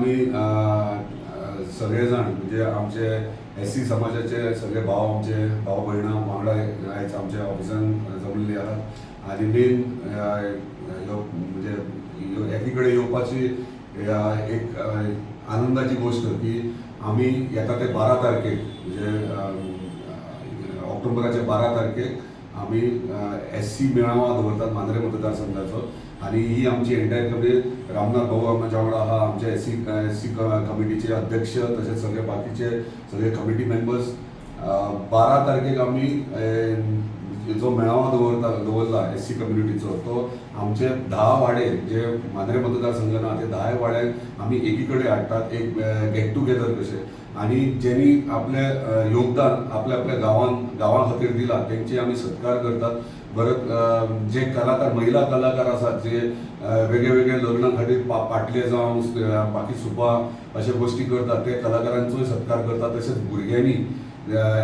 आमी सगळे जाण, म्हणजे आमचे एस सी समाजाचे सगळे भाव, आमचे भाव भयणां वांगडा आयज आमच्या ऑफिसान जमलेली आहात. आनी मेन ह्यो म्हणजे ह्यो एकी कडेन येवपाची एक आनंदाची गोश्ट की आमी येता ते 12 तारखेक, म्हणजे ऑक्टोबराच्या 12 तारखेक आमी एस सी मेळावा दवरतात मांद्रे मतदारसंघाचो. आनी ही आमची एंटायर कमिटी, रामनाथ भाऊ आमच्या वांगडा आहा, आमच्या एस सी कमिटीचे अध्यक्ष, तशेंच सगळे बाकीचे सगळे कमिटी मेंबर्स. 12 तारखेक आमी जो मेळावा दवरला एस सी कम्युनिटीचो, तो आमचे 10 वाडे जे मांद्रे मतदारसंघान आहा, ते 10 वाड्यांक आमी एकी कडेन हाडटात, एक गेट टुगेदर कशें. आनी ज्यांनी आपलें योगदान आपल्या आपल्या गांवान, गांवा खातीर दिलां, तेंचे आमी सत्कार करतात. परत जे कलाकार, महिला कलाकार आसात, जे वेगळे वेगळे लग्ना खातीर पाटले जावं बाकी सुपां अशे गोश्टी करतात, ते कलाकारांचोय सत्कार करतात. तशेंच भुरग्यांनी,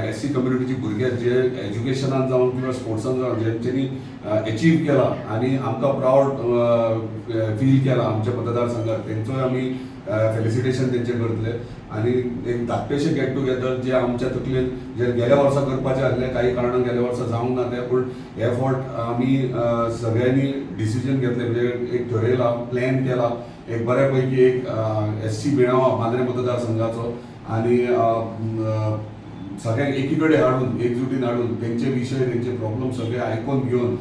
एस सी कम्युनिटीची भुरगे जे एज्युकेशनान जावं किंवा स्पोर्ट्सान जावं, जेंच्यांनी एचीव केला आनी आमकां प्रावड फील केला आमच्या मतदारसंघात, तेंचोय आमी फेलिसिटेशन तेंचें करतले. आनी एक धाकटेशें गेट टुगेदर जे आमच्या तकलेन जे गेल्या वर्सा करपाचें आसलें, काही कारणान गेल्या वर्सा जावंक ना तें, पूण हे फावट आमी सगळ्यांनी डिसिजन घेतलें, म्हणजे एक ठरयलां, प्लॅन केला, एक बऱ्या पैकी एक एस सी मेळावा मांद्रे मतदारसंघाचो आनी सगळ्यांक एकी कडेन हाडून, एकजुटीन हाडून, तेंचे विशय, तेंचे प्रॉब्लम सगळे आयकून घेवन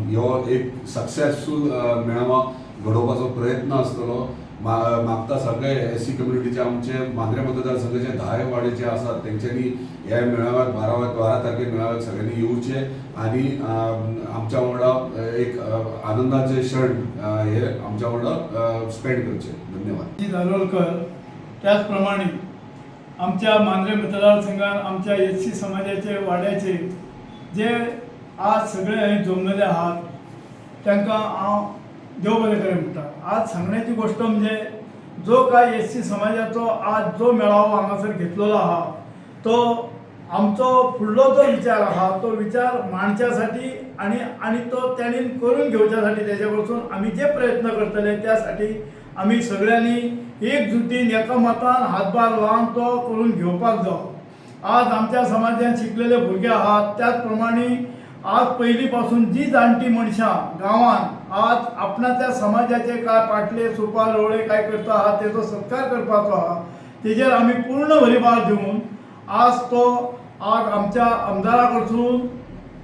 ह्यो एक सक्सेसफूल मेळावा घडोवपाचो प्रयत्न आसतलो. मागता सगळे एस सी कम्युनिटीचे, आमचे मांद्रे मतदारसंघाचे 10 वाडे जे आसात, तेंच्यांनी ह्या मेळाव्याक, 12 तारखेर मेळाव्याक सगळ्यांनी येवचे आनी आमच्या वांगडा एक आनंदाचे क्षण हे आमच्या वांगडा स्पेंड करचे. धन्यवाद. दारोलकर, त्याचप्रमाणे आमच्या मांद्रे मतदारसंघात आमच्या एस सी समाजाचे वाड्याचे जे आज सगळे हांगा जमलेले आहात, तांकां हांव देव बरें करें म्हणटा. आज सांगण्याची गोष्ट म्हणजे जो काय एस सी समाजाचो आज जो मेळावो हांगासर घेतलेलो आहा, तो आमचो फुडलो जो विचार आहा, तो विचार मांडच्यासाठी आणि आणि तो त्यांनी करून घेवच्यासाठी, त्याच्या कडसून आमी जे प्रयत्न करतले, त्यासाठी आमी सगळ्यांनी एकजुटीन, एका मतान हातभार लावन तो करून घेवपाक जावो. आज आमच्या समाजान शिकलेले भुरगे आहात, त्याच प्रमाणे आज पयलीं पासून जी जाणटी मनशां गांवान आज आपणा त्या समाजाचे काय पाटले, सुपां, रोळे काय करता आहात, तेजो सत्कार करपाचो आहा. तेजेर आमी पूर्ण भरीभार दिवन आज तो आज आमच्या आमदारा कडसून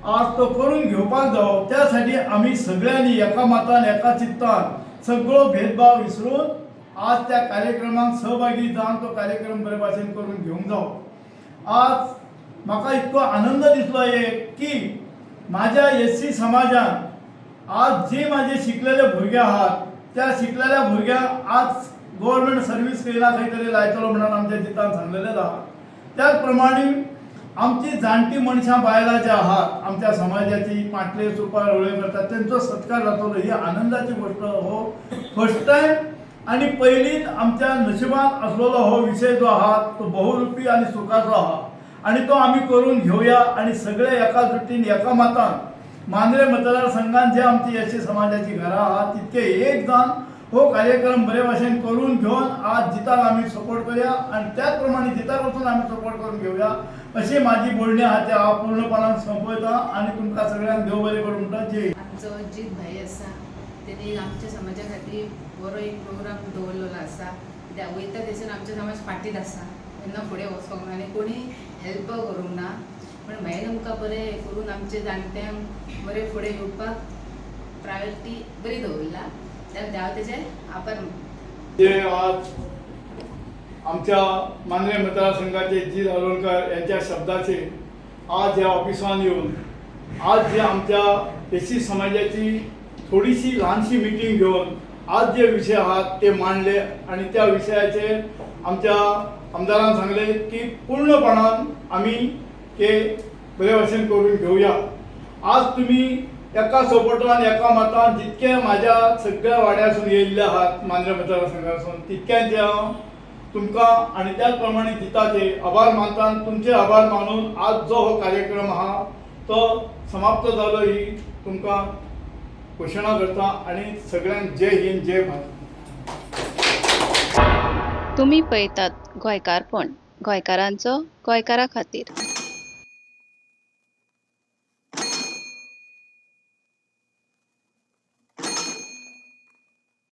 आज तो करून घेवपाक जावो. त्यासाठी आमी सगळ्यांनी एका मतान, एका चित्तान सगळो भेदभाव विसरून आज त्या कार्यक्रमात सहभागी जावन तो कार्यक्रम बरे भाशेन करून घेवंक जावो. आज म्हाका इतको आनंद दिसलो एक की माझ्या एस सी समाजान आज जे माझे शिकलेले भुरगे आहात, त्या शिकलेल्या भुरग्यांक आज गव्हर्मेंट सर्वीस खंय ना खंय तरी लायतलो म्हणून आमच्या जितान सांगलेलें आहा. त्याच प्रमाणे आमची जाणटी मनशां, बायलां जी आहात आमच्या समाजाची, पाटले, सुपां, रोळे करतात, तेंचो सत्कार जातलो, ही आनंदाची गोष्ट. हो फर्स्ट टायम आणि पयलींच आमच्या नशिबान असलेलो हो विषय जो आहा, तो बहुरूपी आणि सुखाचो आहा आणि तो आमी करून घेवया. आणि सगळे एका जुटीन, एका मतान मांद्रे मतदारसंघात जे आमची एस सी समाजाची घरां आहा, तितके एक जावन हो कार्यक्रम बरे भाशेन करून घेवन आज जिताक आमी सपोर्ट करूया आणि त्याच प्रमाणे जिता कडसून आमी सपोर्ट करून घेवया, अशी माझी बोलणी आहा ते हांव पूर्णपणान सोंपयता आणि तुमकां सगळ्यांक देव बरें करूं म्हणटा. जय. आमचो जीत भाई आसा, तेणी आमच्या समाजा खातीर बरो एक प्रोग्राम दवरलेलो आसा. कित्याक वयता थंयसर आमचो समाज फाटीत आसा, तेन्ना फुडें वचोंक ना आनी कोणी हेल्प करूंक ना, पण भाईन आमकां बरें करून आमचे जाणट्यांक बरें फुडें येवपाक प्रायोरिटी बरी दवरला. त्या हांव तेजे आभार मानता. जे आज आमच्या मांद्रे मतदारसंघाचे जी आरोलकर यांच्या शब्दाचे आज ह्या ऑफिसान येवन आज जे आमच्या एस सी समाजाची थोडीशी ल्हानशी मिटींग घेवन आज जे विषय आहात ते मांडले आणि त्या विशयाचेर आमच्या आमदारान सांगले की पूर्णपणान आमी ते बरे भाशेन करून घेवया. आज तुमी एका सपोर्टान, एका मतान जितके माझ्या सगळ्या वाड्यासून येयल्ले आहात, मांद्रे मतदारसंघासून, तितक्यांचे हांव तुमकां आनी त्याच प्रमाणे जिताचे आभार मानता आनी तुमचे आभार मानून आज जो हो कार्यक्रम आहा तो समाप्त जालो ही तुमकां घोशणा करता आनी सगळ्यांक जय हिंद, जय भारत. तुमी पळयतात गोंयकारपण, गोंयकारांचो गोंयकारा खातीर.